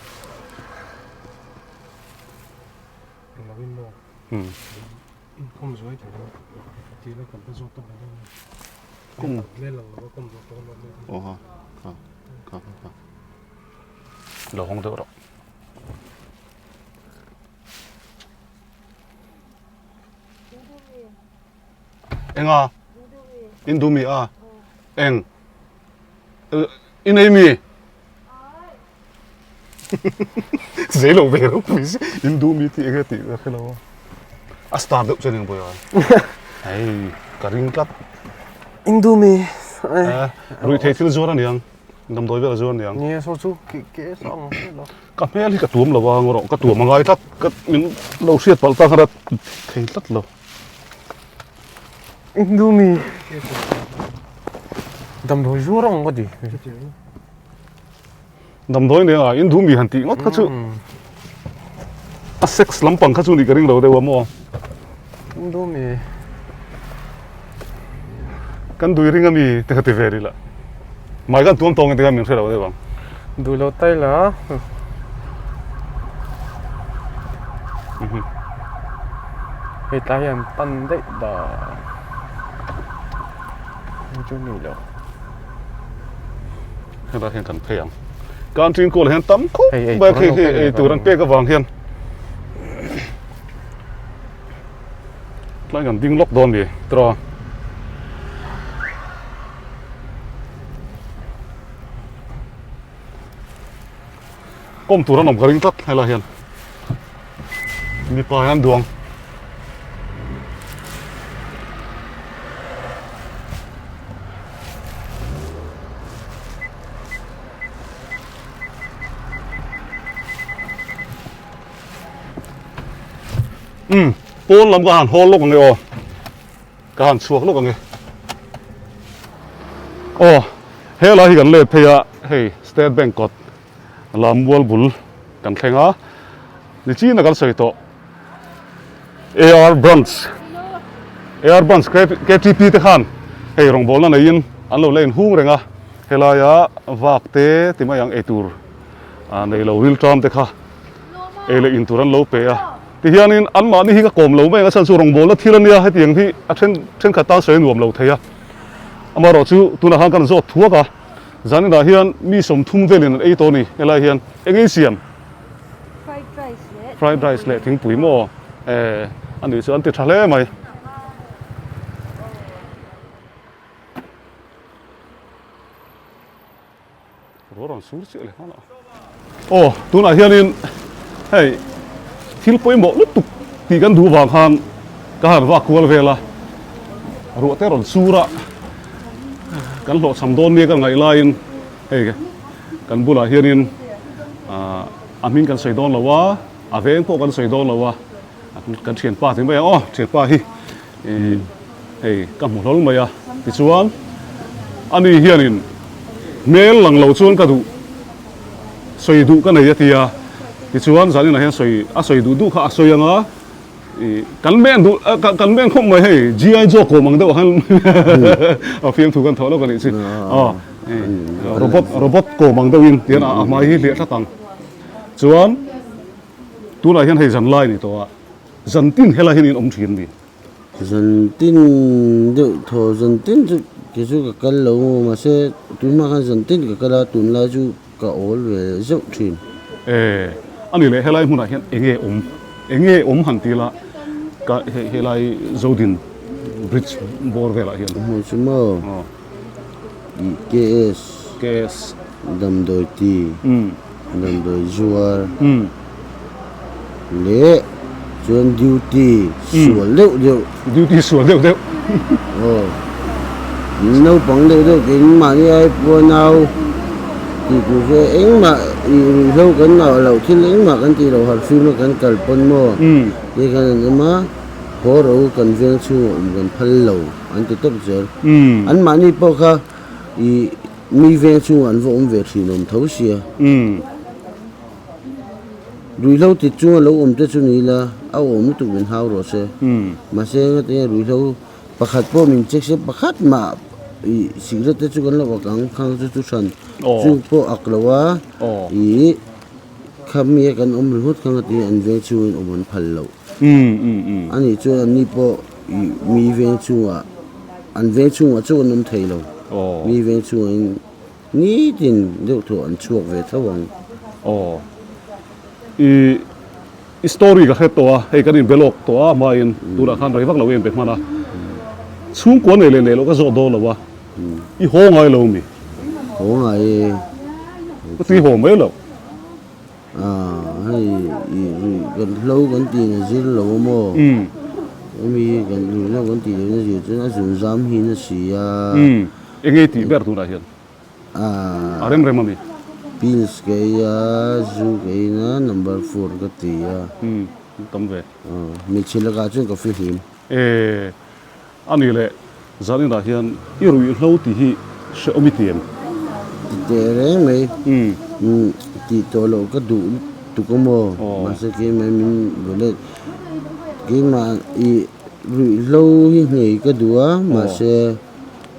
Lo hawng deuh rawh. Enga? In du mi a? Eng? I nei mi? Zei lo ve ro pui si. In du mi tih enge tih ka hre lo a. A star deuh chuan eng pawh Hei, ka ring tlat.
In du mi.
Rui thei thil zuar aniang. Damdawi vel a zuar aniang.
Ni so chu ke ke so ang lo.
Ka hmel hi ka tuam lo a ngawrh ka tuam a ngai tlat. Ka min lo hriat palh ta kha thei tlat lo.
In du mi. Damdawi zuar ang ka ti.
Damdawi nen a in du mi han tih ngawt kha chu a sex lampang kha chu nih ka ring lo deuh a maw.
In du mi.
Kan dui ring ami te kha ti ve rih la. Mai kan tuam tawng te kha min hre lo deuh ang.
Duh lo tai la. Hei tlai hian pan daih da. Chu ni lo.
Helai hian kan phei ang. Canteen kawl hian tam khawp mai khi khi ei tur an pek avang hian tlai kan ding lawk dawn ni tiraw. Kawm tur an awm ka ring tlat helai hian mipa hian duang. Umm pawn lam ka han hawl lawk ang e aw ka han chhuak lawk ang e aw helai hi kan let phei a hei state bank kawt lam mual bul kan thleng a nichin a kan sawi tawh ar branch ar branch ktp te khan hei rawngbawlna neiin an lo la inhung reng a helaia vak te ti mai ang eitur nei lo rilṭam te kha ei leh in tur an lo pe a tihianin anmahni hi ka kawm lo mai ang a chhan chu rawngbawlna thil a nia hetiang hi a then thenkhat tan sawi a nuam lo thei a amaherawh chu tunah khan kan zawt thuak a zaninah hian mi 30 velin an ei tawh a ni helai hian eng ei siam fried rice leh thingpui maw eh a nih chu an ti tha hle mai. Ruah rawn sur chiah leh nghal a. Aw tunah hianin hei thil pawimawh lutuk tih kan duh vang khan ka han vak kual vel a, ruah te rawn sur a, kan hlawhchham dawn nia ka ngaih laiin hei kan bulah hianin ah a hming kan sawi dawn lo a, a veng pawh kan sawi dawn lo a, kan thianpa ti mai ang aw thianpa hi. Ih hei ka hmu hlawl mai a tichuan ani hianin hmel lang lo chuan ka duh sawi duh ka nei a ti a tichuan zaninah hian sawi a sawi duh duh kha a sawi ang a ih kan men duh kan men khawp mai hei GI Joe kawm ang deuh ah khan a fiamthu kan thawh lawk a nih chi aw robot robot kawm ang deuhin tihian a hmai hi hliah tlat ang chuan tunah hian hei zanlai a ni tawh a. Zan tin helai hian in awm thin ni?
Zan tin deuh thaw, zan tin chu kei chu ka kal lo maw mahse tun hma khan zan tin ka kal a, tunlai chu ka awl ve zeuh thin.
E, a ni leh helai hmunah hian eng nge awm? Eng nge awm han ti la ka helai Zodin bridge bawr velah hian.
Hmu chu maw? Ih KS.
KS.
Damdawi ti. Damdawi zuar. Leh chuan duty sual deuh deuh.
Duty sual deuh deuh.
Aw. Naupang deuh deuh keimahni ai pawh nau tih tur chu engmah ih ruihhlo kan ngah loh thil engmah kan tih loh harhfim a kan kal pawn maw tih khan an awm a haw ro kan veng chhungah awm kan phal lo an ti tawp zel. Anmahni pawh kha ih mi veng chhungah an va awm ve thin awm tho sia. Ruihhlo ti chunga lo awm te chu ni ila a awm lutuk min hau rawh se. Mahse engati nge ruihhlo pakhat pawh min check se pakhat mah ih cigarette te chu kan lo ak ang khang chu chu hran chu pawh ak lo a ih khami a kan awm ringawt kha engati nge an veng chhungin awm an phal loh. Anih chuan anni pawh ih mi veng chungah an veng chhungah chu an awm thei lo mi veng chhungah in. Nitin deuh thu an chhuak ve tho ang.
Aw. I i story ka hre tawh a, hei kan inbe lawk tawh a hmain tunah khan rei vak lo inbe hman a. Chhungkua nei leh nei loh ka zawh dawn lo a, i haw ngai lo mi?
Haw ngai e.
Ka ti haw mai lo.
Ah, hei i rui kan hlo kan tih na zir lo a maw? Hemi hi kan rui hlo kan tih loh na zir chuan a zun zam hi na si a.
Eng nge tih ber tunah hian?
Ah.
A rem rem a mi?
Pills ka ei a, zu ka ei na, number four ka ti a.
Tam ve.
Hmeichhe lakah chuan ka fihlim.
E. A ni leh, zaninah hian i ruihhlo tih hi hrehawm i ti em?
Ti teh reng mai. Tih tawh loh ka duh lutuk a maw? Mahse keimah min vaw let. Keimah i ruihhlo hi nghei ka duh a, mahse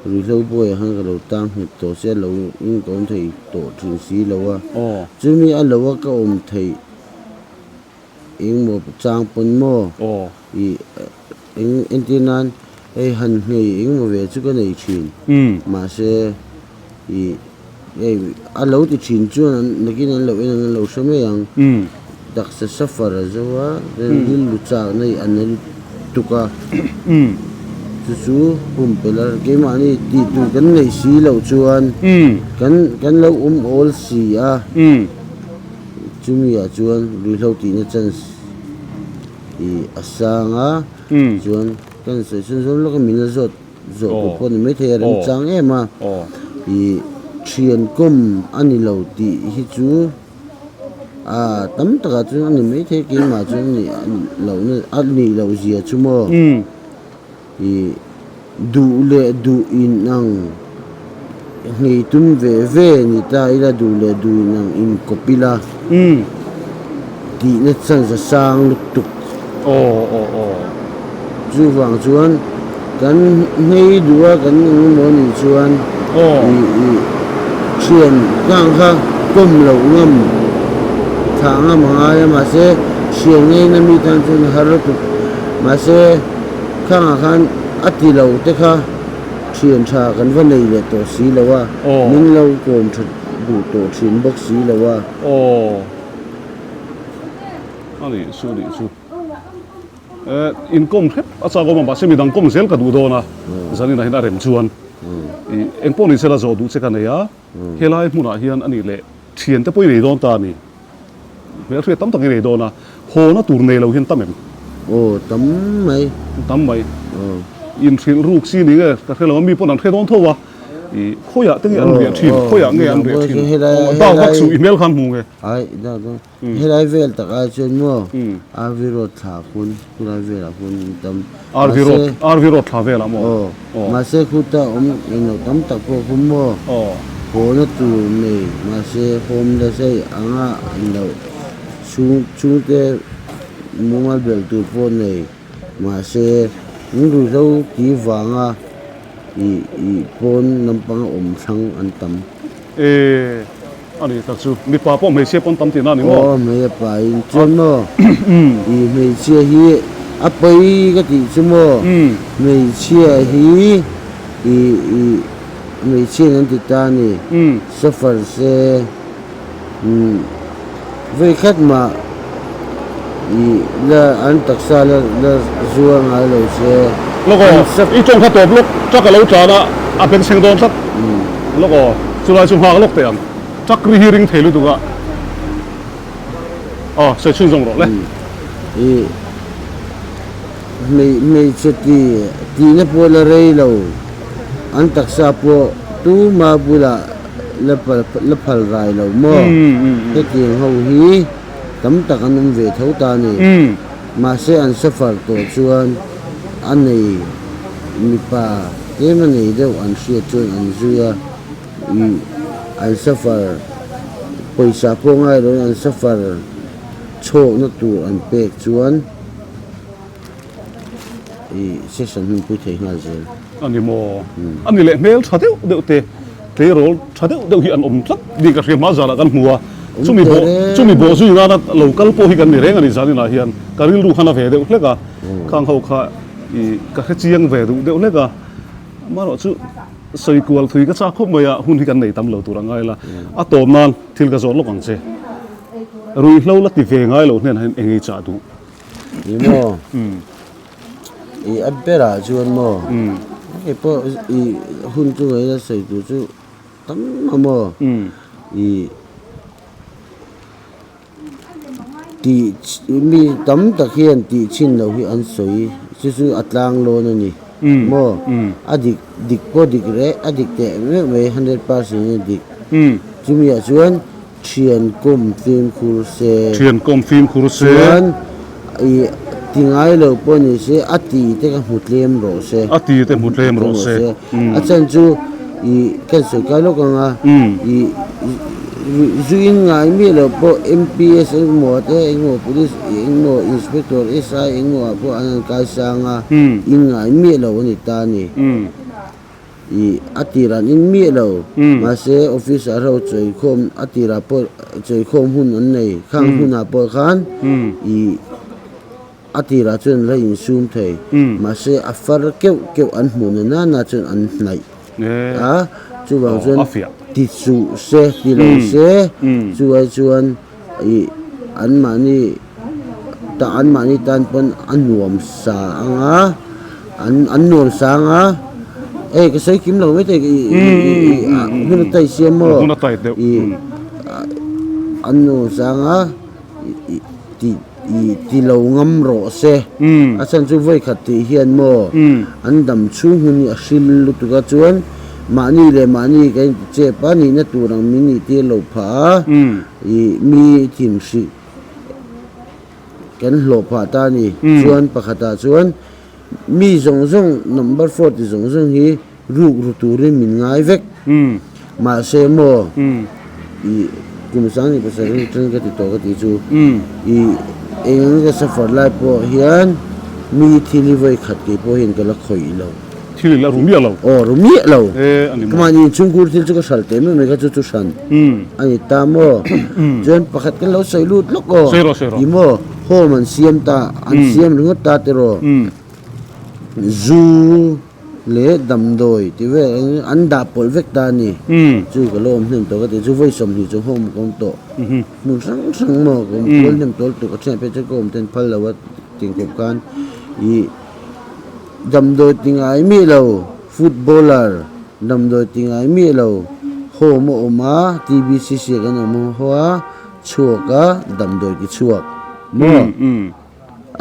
ruihhlo bawiah khan ka lo tang nghet tawh sia lo in ka awm thei tawh thin si lo a. Chumi a lo a ka awm theih Engmaw chang pawn maw? Ih eng entir nan hei han nghei engmaw ve chu ka nei thin. Mahse ih hei a lo ti thin chuan an nakin an lo en ang an lo hre mai ang. Taksa suffer a zo a rilru chak na ih a na lutuk a. Chu chu pumpelh a keimahni tih tur kan neih si loh chuan kan kan lo awm awl si a. Chumi ah chuan ruihhlo tihna chance ih a sang a, chuan kan sawi chhun zawm lawk a min la zawt zawh tur pawh a ni maithei a remchang em a, ih thian kawm a ni lo tih hi chu ah tam takah chuan a ni maithei keimah chuan a nih lohna a nih loh zia chu maw Ih duh leh duh in ang nghei tum ve ve ni ta ila duh leh duh in ang inkawp ila tihna chance a sang lutuk.
Aw aw aw.
Chuvang chuan kan nghei duh a kan eng emaw nih chuan ih ih thian kang kha kawm loh ngam thah ngam a ngai a mahse thian ngeina mi tan chuan a har lutuk mahse. Khangah khan a ti lo te kha thian tha kan va nei leh tawh si lo a, min lo kawm tha duh tawh thin bawk si lo a.
Aw, a nih chu a nih chu. E, inkawm hrep a chak awm a, mahse midang kawm zel ka duh dawn a, zaninah hian a rem chuan i engpawh ni sela zawh duh che ka nei a, helai hmunah hian a nih leh thian te pawh i nei dawn ta a ni. Hmelhriat tam tak i nei dawn a, hawna tur nei lo hian tam em?
Aw, tam mai.
Tam mai.
Aw.
Inhrilh ruk si ni nge ka hre lo a, mi pawn an hre dawn tho a. I khawiah te nge an riah thin khawiah nge an riah thin dau vak suh i hmel khan hmu nge.
Ai dau dau helai vel tak ai chuan maw RV road thla khawn khulai velah khawn an tam
RV road RV road thla velah maw
aw mahse khuta awm englo tam tak pawh khu maw haw na tur nei mahse homeless hei anga englo chhung chhungte mumal belh tur pawh nei mahse in ruihhlo tih vanga Ih ih pawn lampanga awm thlang an tam.
E a ni tak chu mipa pawh hmeichhia pawn tam tihna a ni maw?
Aw hmei a pa in chuan maw ih hmeichhia hi a pawi ka tih chu maw hmeichhia hi ih ih hmeichhia in an ti ta a ni suffer se umm vawikhat mah ih la an taksa la la zuar ngai lo se
Lawk aw, i tawng kha tawp lawk, truck a lo tlan a, a bengchheng dawn tlat. Lawk aw, chulai chu nghak lawk teh ang. Truck ri hi ring thei lutuk a. Aw, sawi chhun zawng rawh le.
Ih hmei hmeichhe ti tihna pawh la rei lo, an taksa pawh tuma bulah la la phal rai lo maw? Hetiang ho hi tam tak an awm ve tho ta a ni. Mahse an suffer tawh chuan a nei mipa tlem a nei deuh an hriat chuan an zui a, ih an suffer pawisa pawh ngai loin an suffer chhawkna tur an pek chuan Ih session hun pui thei nghal zel.
A ni maw? A ni leh hmel tha deuh deuh te, tleirawl tha deuh deuh hi an awm tlat ni ka hria hma zanah kan hmu a, chumi bawh chumi bawh zui nana lo kal pawh hi kan ni reng a ni zaninah hian ka rilru khan a ve deuh hlek a, khang ho kha ih ka hre chiang ve duh deuh hlek a, amaherawh chu sawi kual thui ka chak khawp mai a, hun hi kan nei tam lo tur a ngai la, a tawp nan thil ka zawt lawk ang che, ruihhlo la ti ve ngai lo hnenah hian eng ei chah duh?
Ni maw? I a berah chuan maw? Hei pawh i hun chu ngaih a sawi tur chu tam a maw? I tih mi tam tak hian tih chhin loh hi an sawi chu chu a tlang lawn a ni maw? A dik dik pawh dik reh a dik teh meuh mai 100% in a dik chumi ah chuan. Thian kawm fimkhur se.
Thian kawm fimkhur se.
Chuan i ti ngai lo pawh ni se a ti te ka hmu tlem rawh se.
A ti te hmu tlem rawh se.
A chan chu i kan sawi kai lawk ang a, i zuin ngai miah lo pawh MPS engmaw te engmaw police engmaw inspector SI engmaw ah pawh an han kai sang a, in ngai miah lo a ni ta a ni. Ih a tirah an in miah lo. Mahse officer ho chawikhawm a tirah pawh chawikhawm hun an nei. Khang hunah pawh khan ih a tirah chuan an la insum thei. Mahse a far keuh keuh an hmuh na nana chuan an hnaih a, chuvang chuan ti suh se ti lo se chu ai chuan ih anmahni tah anmahni tan pawn a nuam sa ang a an an nuam sa ang a hei ka sawi kim lo mai thei ih ih ih hun a tai siam maw ih an nuam sa ang a ih tih ih ti lo ngam rawh se a chhan chu vawi khat tih hian maw an dam chhung hun hi a hril lutuk a chuan mahni leh mahni kan inti chep a nihna tur ang min nih tir lo phah a ih mi thinhrih Kan hlawh phah ta a ni. Chuan pakhatah chuan mi zawng zawng number four ti zawng zawng hi ruk ru turin min ngai vek. Mahse maw ih kum sang ni pasarih atang ka ti tawh ka tih chu ih eng ang ka suffer lai pawh hian mi thil hi vawi khat kei pawh hian ka la khawih lo.
Thil i la ru miah lo.
Aw ru miah lo.
E a ni maw.
Mahni inchhungkur thil chu ka hral teh mai mai kha chu chu hran a ni ta maw. Chuan pakhat kan lo sawi lut lawk aw.
Sawi rawh sawi rawh.
Ti maw home an siam ta an siam ringawt ta tiraw. Zu leh damdawi ti vel eng an dah pawlh vek ta a ni. Chu ka lo awm hnem tawh ka ti chu vawi 20 chu home ka awm tawh. Hmun hrang hrang maw ka awm kual hnem tawl tuk a thian phei chuan ka awm ten phal lo a tih khan ih. Damdawi ti ngai miah lo, footballer damdawi ti ngai miah lo, home a awm a, TBCC ah kan awm ho a, chhuak a, damdawi ti chhuak maw?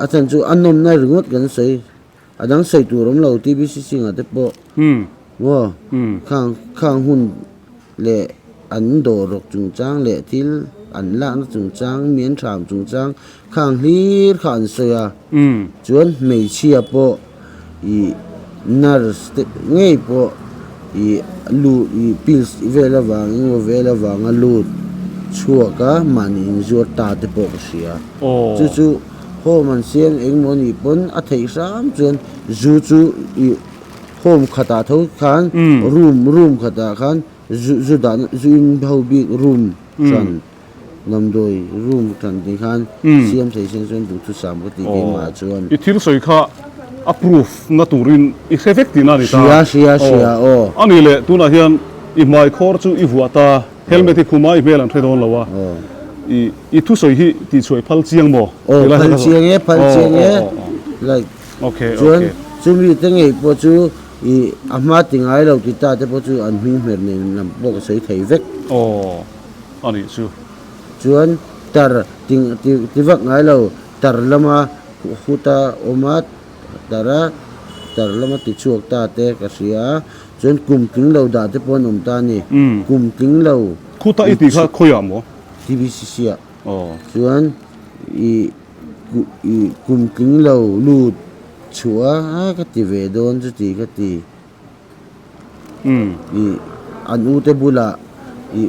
A chhan chu a nawmna ringawt kan sawi, a dang sawi tur awm lo TBCC ngah te pawh. Maw? Khang khang hun leh an dawr rawk chungchang leh thil an lakna chungchang, mi an thram chungchang khang hlir kha an sawi a. Chuan hmeichhia pawh ih nurse te ngei pawh ih lut ih pills vel avang engemaw vel avanga lut chhuak a mahni inzuar ta te pawh ka hria. Chu chu home an siam engemaw anih pawn a theih hram chuan zu chu ih home khatah tho khan room room khatah khan zu zu dahna zu in ho bik room hran damdawi room hran tih khan siam thei sen chuan duhthusam ka tih keimah chuan.
I thil sawi kha a proof na turin i hre vek tihna a ni ta.
Hria hria hria aw.
A nih leh tunah hian i hmaikhawr chu i vuah ta, helmet hi khuma i hmel an hre dawn lo a, i i thusawi hi tihchhuah i phal chiang maw?
Aw phal chiang e phal chiang e like.
Okay,
Chuan
okay.
chumi te ngei pawh chu ih a hma ti ngai lo ti ta te pawh chu an hming hmer nen lam pawh ka sawi thei vek.
Aw, a nih chu.
Chuan tar ti ti ti vak ngai lo, tar lama huta awm a, tar a, tar lama ti chhuak ta te ka hria a, chuan kum tling lo dah te pawh an awm ta a ni. Kum tling lo.
Khuta i tih kha khawiah maw?
TBCC ah.
Aw.
Chuan ih. I kum tling lo lut chhuah a ka ti ve dawn chu ti ka ti. I an u te bulah i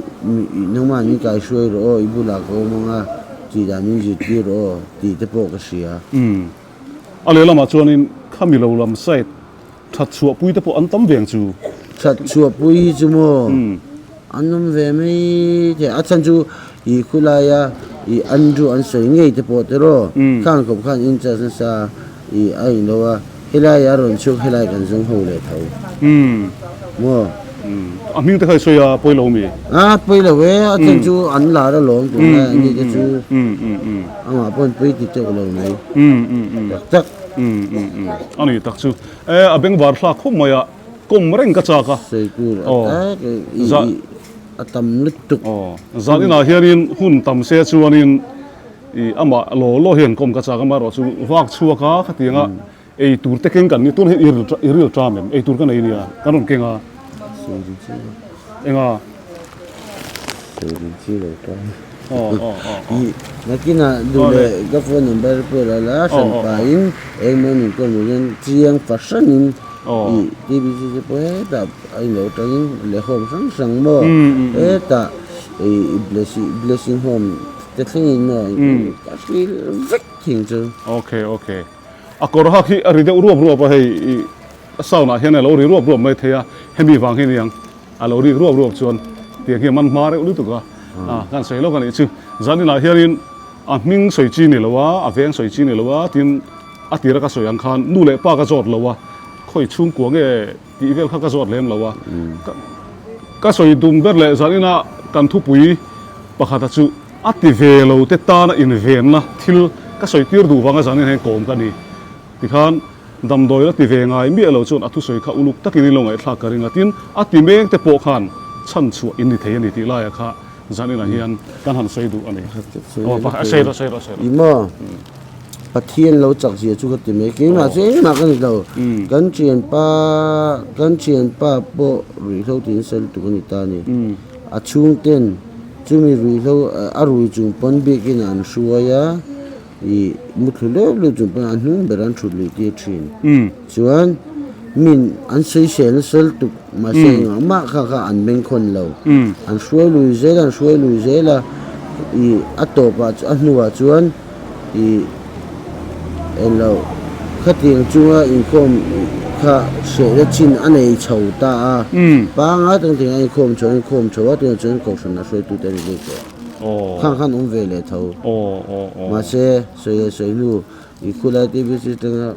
nangmah min kai hruai rawh aw i bulah ka awm ang a tih dan min zirtir rawh aw tih te pawh ka hria.
A lehlamah chuanin khami lo lam side that chhuahpui te pawh an tam veng chu.
That chhuahpui hi chu maw an awm ve mai thei a chhan chu i khulaia i Andrew an sawi ngei te pawh tiraw khan khawp khan in charge nasa i a in lo a helai a rawn chhuak helai kan zawng ho leh tho maw.
A hming te kha i sawi a pawi lo mi?
A pawi lo e a chhan chu an lar alawm tunlai an ni te chu amah pawh an pawi ti teuh lo mai tak tak.
Umm umm umm a ni tak chu e a bengvar thlak khawp mai a kawm reng ka chak a
Sawi tur a tak i i a tam lutuk.
Aw zan inah hianin hun tam se chuanin i amah law law hian kawm ka chak a amaherawh chu vak chhuak a khatianga ei tur te keng kan ni tun hian i ril i ril ṭam em ei tur ka nei nia kan rawn keng a enga.
Sawi rin chi lo ṭam. I nakinah duh leh ka phone number pawh la la hran pahin engemaw nih ka hmuh hian chiang fahranin i TBC te pawh hetah a inlo tangin leh home hrang hrang maw hetah i blessing blessing home te thlengin maw ka hrilh vek thing chu.
Okay okay a kawr hak hi a ri deuh ruap ruap a hei i sound ah hian a lo ri ruap ruap mai thei a hemi vang hi aniang. A lo rik ruap ruap chuan tiang hi a man hma reuh lutuk a, a kan sawi lawk a nih chu. Zaninah hianin a hming sawi chi ni lo a, a veng sawi chi ni lo a, tin a tira ka sawi ang khan nu leh pa ka zawt lo a, khawi chhungkua nge tih vel kha ka zawt lem lo a. Ka sawi dum ber leh zanina kan thupui pakhata chu a ti ve lo te tana invenna thil ka sawi tir duh vanga zanin hian kawm ka ni. Tikhan damdawi la ti ve ngai miah lo chuan a thusawi kha uluk takin in lo ngaihthlak ka ring a, tin a ti meng te pawh khan chhan chhuah in ni thei a ni tih laiah kha zaninah hian kan han sawi duh a ni. Aw pakhat sawi rawh sawi rawh sawi rawh.
I maw Pathian lo chak zia chu ka ti mai keimah chu engmah ka ni lo kan thianpa kan thianpa pawh ruihhlo tiin sawi lutuk a ni ta a ni a chhungten chumi ruihhlo a rui chung pawn biakin an hruai a. Ih muthlu leuh leuh chung pawhin a hnung ber an thut luih tir thin. Chuan min an sawisel nasa lutuk mahse engah mah kha kha an bengkhawn lo. An hruai lui zel a, an hruai lui zel a, ih a tawpah a hnuah chuan ih englo khatiang chunga inkhawm kha hrehna chin a nei chho ta a. Pangngai tak thing a inkhawm chho a inkhawm chho a tunah chuan kohhran a hruaitute a ni zui tawh. Khang khan awm ve leh tho. Mahse, sawi leh sawi hnu, i khulai TBC atanga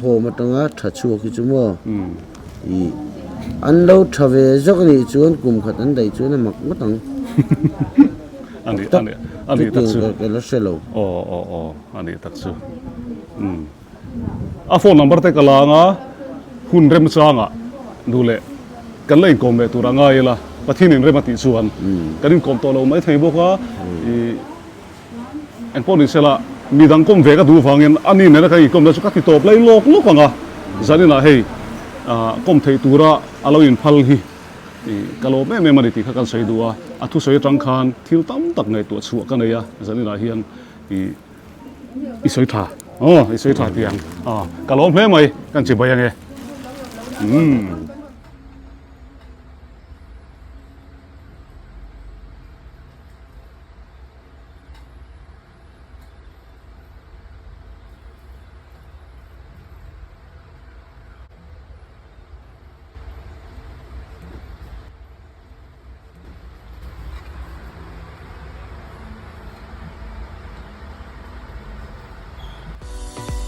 home atanga tha chhuak hi chu maw? I an lo tha ve zawk anih chuan kum khat an daih chuan a mak ngawt ang. Tak tak chutiang ka la hre lo.
Aw aw aw anih tak chu. A phone number te ka la anga hun remchangah duh leh kan la inkawm leh tur a ngai ila Pathian in rem a tih chuan kan inkawm tawh lo mai thei bawk a, ih engpawh ni sela midang kawm ve ka duh vangin ani nena kan inkawm na chu ka ti tawp lai lawk lawk ang a, zaninah hei. kawm theih tura a lo inphal hi ka lawm em em a ni tih kha kan sawi duh a, a thusawi atang khan thil tam tak ngaihtuah chhuah ka nei a, zaninah hian ih i sawi tha aw i sawi tha tih ang ka lawm hle mai kan chibai ange umm.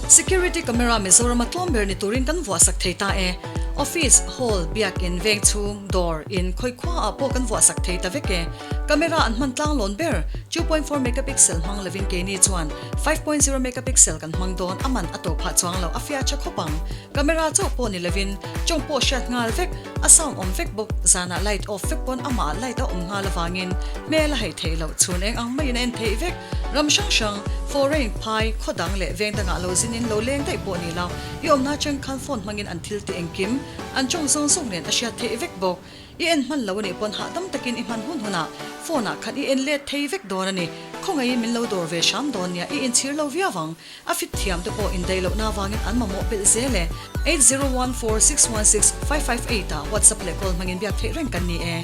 Security camera Mizoram a tlawm ber ni turin kan vuahsak thei ta e. Office, hall, biakin, veng chhung, dawr, in, khawi khua ah pawh kan vuahsak thei ta vek e. Camera an hman tlang lawn ber, 2.4 megapixel hmang lovin keini chuan 5.0 megapixel kan hmang dawn a man a to phah chuang lo a fiah tha khawp ang. Camera chauh pawh ni lovin tawng pawh hriat nghal vek, a sound awm vek bawk, zanah light off vek pawn amah light a awm nghal avangin hmel a haih theih loh, chhun eng ang maiin a en theih vek. Ram hrang hrang, foreign, phai, khaw dang leh veng dangah lo zinin lo leng daih pawh ni lo, i awmna atang khan phone hmangin an thil tih engkim, an tawng zawng zawng nen a hriat theih vek bawk. I en hman lo a nih pawn hahdam takin i hman hun hunah phone ah khan i en let thei vek dawn a ni. Khawngaihin min lo dawr ve hram dawn nia i inchhir lo viau ang. A fit thiam te pawh indaih lohna avangin an mamawh belh zel e. 8014616558 ah WhatsApp leh call hmangin biak theih reng kan ni e.